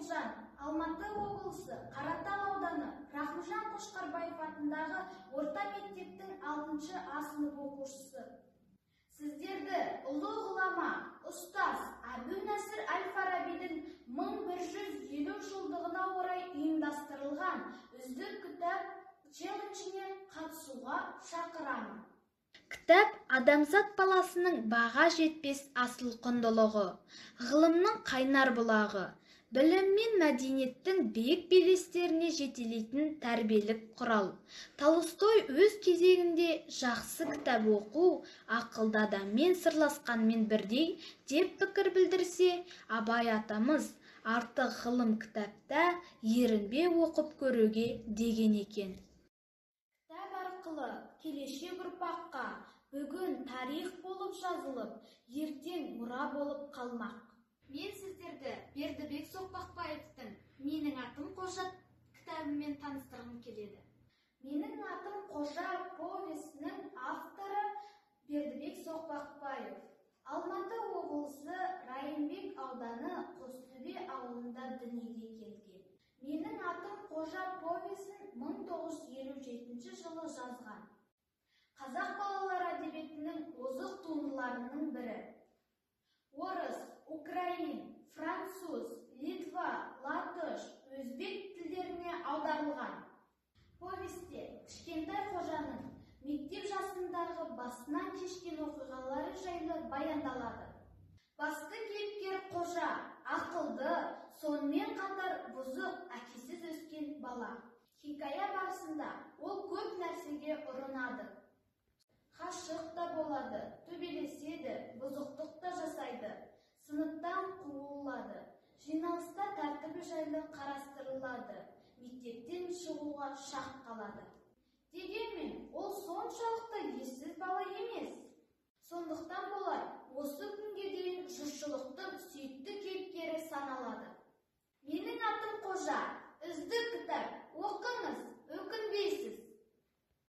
Ұлжан, Алматы облысы, Қаратал ауданы, Рахымжан Қошқарбаев атындағы орта мектептің 6 А сынып оқушысы. Сіздерді ұлы ғұлама, ұстаз Әбу Насыр әл-Фарабидің 1150 жылдығына орай ұйымдастырылған үздік кітап челленджіне қатысуға шақырамын. Кітап адамзат баласының баға жетпес асыл құндылығы, ғылымның қайнар бұлағы, білім мен мәдениеттің биік белестеріне жетелейтін тәрбиелік құрал. Толстой өз кезегінде жақсы кітап оқу ақылды адаммен сырласқанмен бірдей деп пікір білдірсе, Абай атамыз артық ғылым кітапта, ерінбе оқып көруге деген екен. Кітап арқылы келешек ұрпаққа бүгін тарих болып жазылып, ертең мұра болып қалмақ. Мен сіздерді Бердібек Соқпақбаевтың «Менің атым Қожа» кітабымен таныстырғым келеді. «Менің атым Қожа» повесінің авторы Бердібек Соқпақбаев. Алматы облысы Райымбек ауданы Қостөбе ауылында дүниеге келген. «Менің атым Қожа» повесін 1957 жылы жазған. Қазақ балалар әдебиетінің озық туындыларының бірі. Орыс, украин, француз, литва, латыш, өзбек тілдеріне аударылған. Повесте кішкентай Қожаның мектеп жасындағы басынан кешкен оқиғалары жайлы баяндалады. Басты кейіпкер Қожа ақылды, сонымен қатар бұзық, әкесіз өскен бала. Хикая барысында ол көп нәрсеге ұрынады. Қашық та болады, төбелеседі, бұзықтық та жасайды, сыныптан қуылады, жиналыста тәртібі жайлы қарастырылады, мектептен шығуға шақ қалады. Дегенмен ол соншалықты ессіз бала емес.